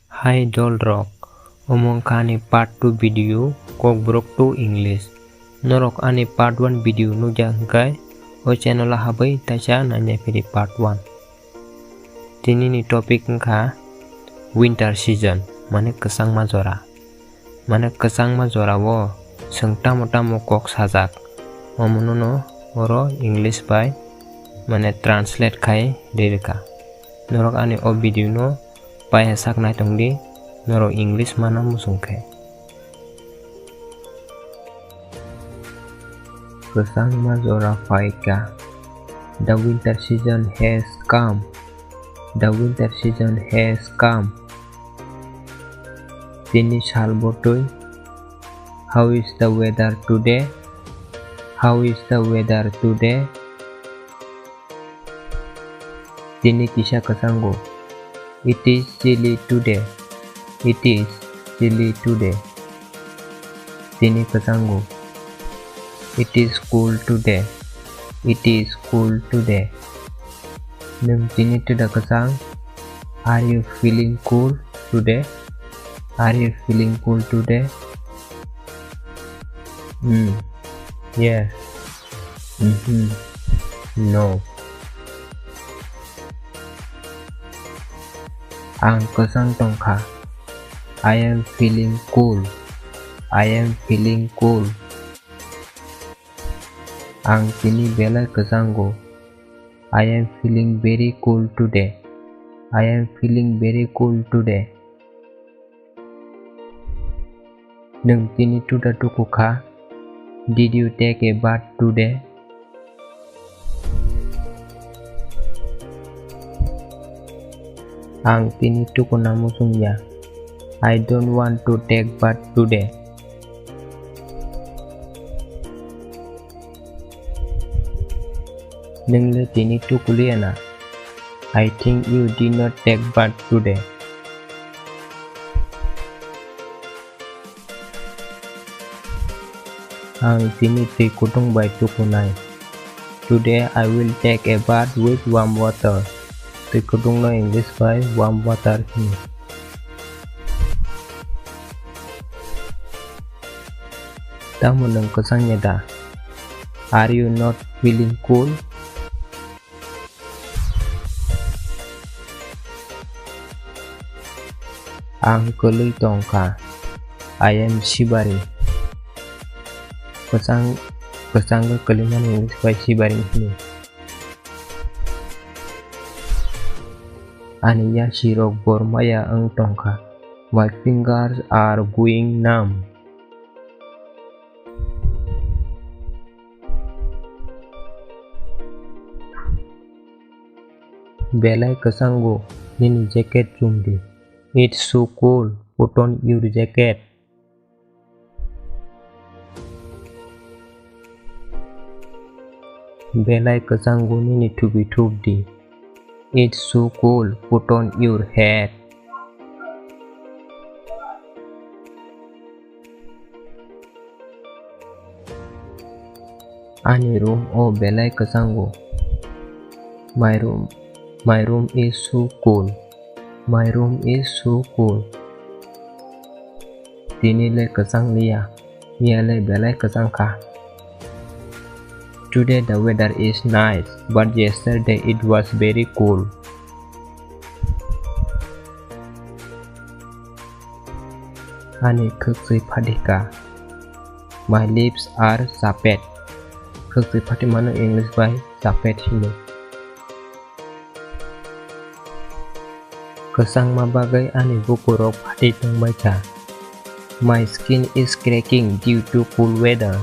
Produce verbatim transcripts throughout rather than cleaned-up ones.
Hai dol rok, omo wngkha ani part two video, Kokborok two English. Norok ani part one video nukya hwnkhe, o channel o habwi taisa naina phiri part one. Tini ni topic wngkha winter season, mane kwchangma jora. Mane kwchangma jora o chwng tamo tamo kok sajak, omono no oro English bai mane translate khai rirwkha. Norok ani o video no paiya sak nai tongdi, norok English mana muchung khe. Kwchangma jora phaikha. The winter season has come. The winter season has come. Tini sal bwtwi. How is the weather today? How is the weather today? Tini kisa kwchango. It is chilly today. It is chilly today. Tini kwchango. It is cool today. It is cool today. Nwng tini twda kwchang? Are you feeling cool today? Are you feeling cool today? Hmm. Yes. Mhm. No. Ang kwchang tongkha. I am feeling cool. I am feeling cool. Ang tini belai kwchango. I am feeling very cool today. I am feeling very cool today. Nwng tini twda tuku kha? Did you take a bath today? Ang tini tukuna muchung ya. I don't want to take bath today. Nwng le tini tukuliya na? I think you did not take bath today. Ang tini twi kutung bai tukunai. Today I will take a bath with warm water. Twi kutung no English bai warm water hino. Tamo nwng kwchang ya da? Are you not feeling cool? Ang kwlwi tongkha. I am shivering. Kwchang, kwchangwi kwlwimani English bai shivering hino. Ani yasi rok bor maya wng tongkha. My fingers are going numb. Belai kwchango, nini jacket chumdi. It's so cold, put on your jacket. Belai kwchango, nini thubi thupdi. It's so cold, put on your hat. Ani room o belai kwchango. My room, my room is so cool. My room is so cool. Tini le kwchang liya, miya le belai kwchang kha. Today the weather is nice, but yesterday it was very cool. Ani khwksui phatika. My lips are chapped. Khwksui phatimano English bai chapped hino. Kwchangma bagwi ani bukurok phati tongbaikha. My skin is cracking due to cool weather.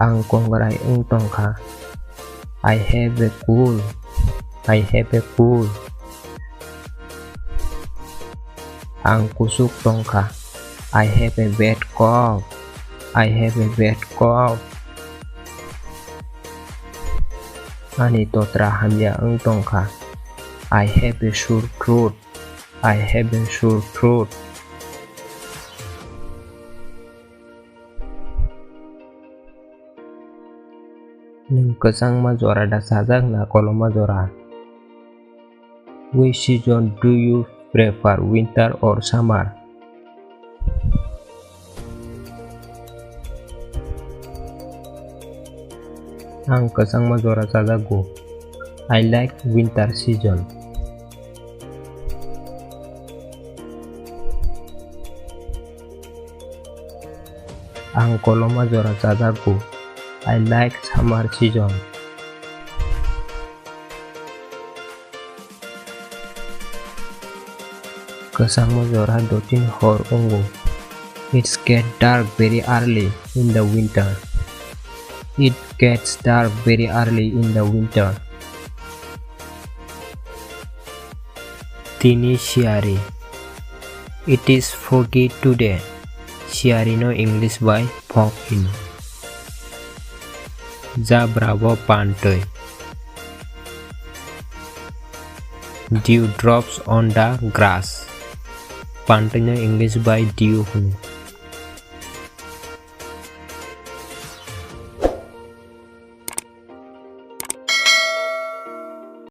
Ang kongrai wng tongkha. I have a cold. I have a cold. Ang kuchuk tongkha. I have a bad cough. I have a bad cough. Ani totra hamya wng tongkha. I have a sore throat. I have a sore throat. Nwng kwchangma jora da chajak na koloma jora? Which season do you prefer, winter or summer? Ang kwchangma jora chajago. I like winter season. Ang koloma jora chajago. I like summer season. Kwchangma jora dotin hor wngo. It's get dark very early in the winter. It gets dark very early in the winter. Tini siyari. It is foggy today. Siyari no English bai fog hino. Jabra bo pantwi. Dew drops on the grass. Pantwi no English bai dew hino.